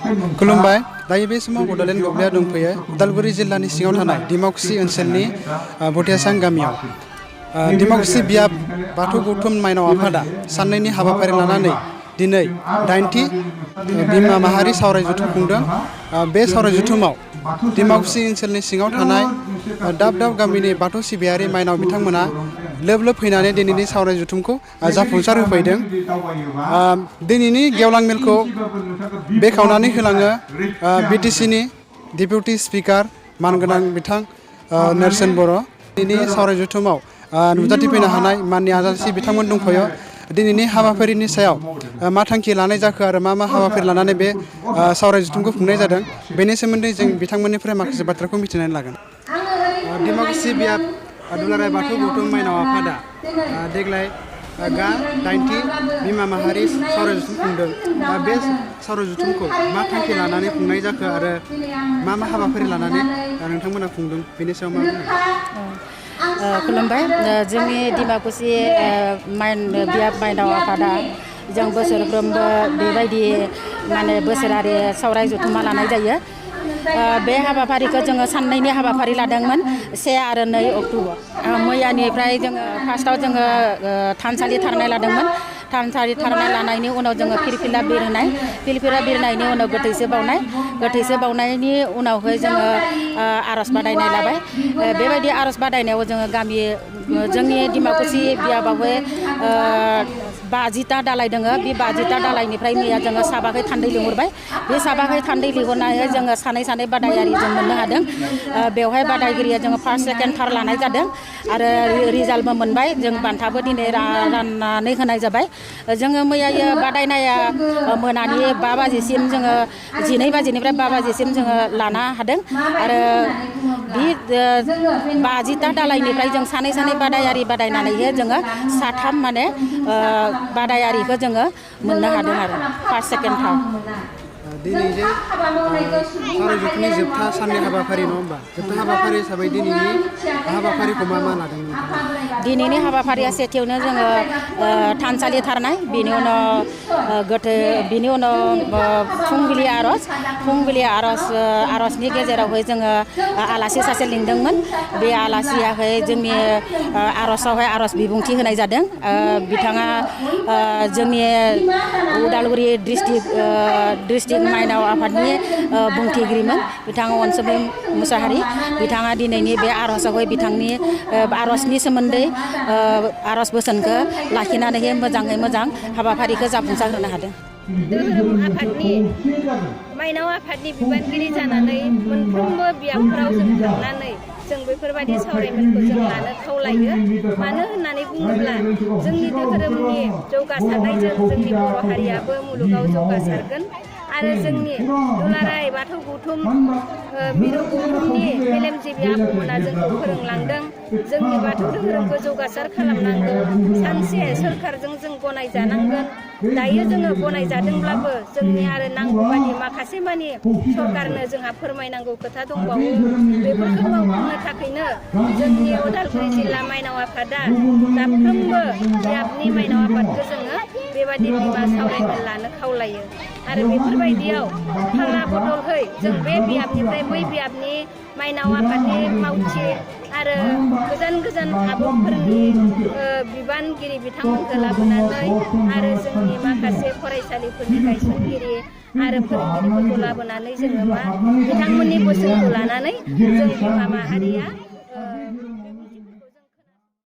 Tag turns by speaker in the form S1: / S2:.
S1: खुलुमबाय दायो बे समाव बड'लेण्ड गब्लेयाव दंफैयो उदालगुरि जिल्लानि सिङाव थानाय दिमाकुसि ओनसोलनि भटियासां गामियाव दिमाकुसि बियाब बाथौ गौथुम माइनाव आफादा साननैनि हाबाफारि लानानै दिनै 8थि बिमा माहारि सावराय जथुम खुंदों। बे सावराय जथुमाव दिमाकुसि ओनसोलनि सिङाव थानाय दाब दाब गामिनि बाथौ सिबियारि माइनाव बिथांमोना लोब लोब फैनानै दिनैनि सावराय जथुमखौ जाफुंसार होफैदों। दिनैनि गेवलां मेलखौ बेखेवनानै होलाङो बिटिसिनि डेपुटि स्पिकार मानगोनां बिथां नेरसोन बर'। दिनैनि सावराय जथुमाव नुजाथिफैनो हानाय माननि आलासि बिथांमोन दंफायो। दिनैनि हाबाफारिनि सायाव मा थांखि लानाय जाखो आरो मा हाबाफारि लानानै बे सावराय जथुमखौ खुंनाय जादों बेनि सोमोन्दै जों बिथांमोननिफ्राय माखासे बाथ्राखौ मिथिनानै लागोन। दिमाकुसि बियाब दुलाराय बाथौ गौथुम माइनाव आफादा देग्लाय 8थि बिमा माहारि सावराय जथुम खुंदों। बे सावराय जथुमखौ मा थांखि लानानै खुंनाय जाखो आरो मा हाबाफारि लानानै नोंथांमोना खुंदों बेनि सायाव मा बुङो?
S2: खुलुमबाय। जोंनि दिमाकुसि बियाब माइनाव आफादा जों बोसोरफ्रोमबो बेबायदि बोसोरारि सावराय जथुमा लानाय जायो। बे हाबाफारिखौ जोङो साननैनि हाबाफारि लादोंमोन 1 आरो 2 अक्ट'बर। मैयानिफ्राय जोङो फार्स्टआव जोङो थानसालि थारनाय लादोंमोन। थानसालि थारनाय लानायनि उनाव जोङो फिरफिला बिरनायनि उनाव गोथैसो बावनायनि उनावहाय जोङो आर'ज बादायनाय लाबाय। बेबायदि आर'ज बादायनायाव जोङो जोंनि दिमाकुसि बियाबावहाय 50टा दालाय दङ। बे 50टा दालायनिफ्राय मैया जोङो साबाखै थान्दै लिंहरबाय। बे साबाखै थान्दै लिंहरनानै जोङो सानै बादायारि जों मोननो हादों। बेवहाय बादायगिरिया जोङो फार्स्ट सेकेन्ड थार्ड लानाय जादों आरो रिजाल्टबो मोनबाय। जों बान्थाबो दिनै राननानै होनाय जाबाय। जोङो मैया बादायनाया मोनानि 5 बाजिसिम जोङो 12 बाजिनिफ्राय 5 बाजिसिम जोङो लानो हादों आरो बे 50टा दालायनिफ्राय जों सानै बादायारि बादायनानैहाय जोङो 3 बादायारिखौ जोङो मोननो हादों आरो फार्स्ट सेकेन्ड थार्ड।
S1: दिनै जे सावराय जथुमनि जोबथा साननि हाबाफारि नङा होमबा? जोबथा हाबाफारि हिसाबै दिनैनि हाबाफारिखौ मा लादों नोंथाङा?
S2: दिनैनि हाबाफारिया सेथियावनो जोङो थानसालि थारनाय, बिनि उनाव फुंबिलि आर'जनि गेजेरावहाय जोङो आलासि सासे लिंदोंमोन। बे आलासियाहाय जोंनि आर'ज बिबुंथि होनाय जादों। बिथाङा जोंनि उदालगुरि डिस्ट्रिक्ट माइनाव आफादनि बुंथिगिरिमोन बिथाङा अनसुमै मुसाहारि। बिथाङा दिनैनि बे आर'जआवहाय बिथांनि आर'जनि सोमोन्दै आर'ज बोसोनखौ लाखिनानै मोजाङै मोजां हाबाफारिखौ जाफुंसार होनो हादों।
S3: धोरोम आफादनि माइनाव आफादनि बिबानगिरि जानानै मोनफ्रोमबो बियाबफोराव जों थांनानै जों बेफोरबायदि सावरायमेलखौ जों लानो खावलायो। मानो होननानै बुङोब्ला जोंनि धोरोमनि जौगासारनायजों जोंनि बर' हारियाबो मुलुगाव जौगासारगोन आरो जोंनि दुलाराय बाथौ गौथुम मिरु गौथुमनि मेलेमजिबि आबौमोना जोंखौ फोरोंलांदों। जोंनि बाथौ धोरोमखौ जौगासार खालामनांगौ। सानसे सोरखारजों जों गनायजानांगोन। दायो जोङो गनायजादोंब्लाबो जोंनि आरो नांगौबादि माखासे मानि सरकारनो जोंहा फोरमायनांगौ खोथा दंबावो। बेफोरखौ मावफुंनो थाखायनो जोंनि उदालगुरि जिल्ला माइनाव आफादा दाफ्रोमबो बियाबनि माइनाव आफादखौ जोङो बेबादि बिमा सावरायमेल लानो खावलायो आरो बेफोरबायदियाव फाला बदलहै जों बे बियाबनिफ्राय बै बियाबनि माइनाव आफादनि मावथि आरो गोजान आबौफोरनि बिबानगिरि बिथांमोनखौ लाबोनानै आरो जोंनि माखासे फरायसालिफोरनि गायसनगिरि आरो फोरोंगिरिफोरखौ लाबोनानै जोङो बिथांमोननि बोसोनखौ लानानै जों बिमा माहारिया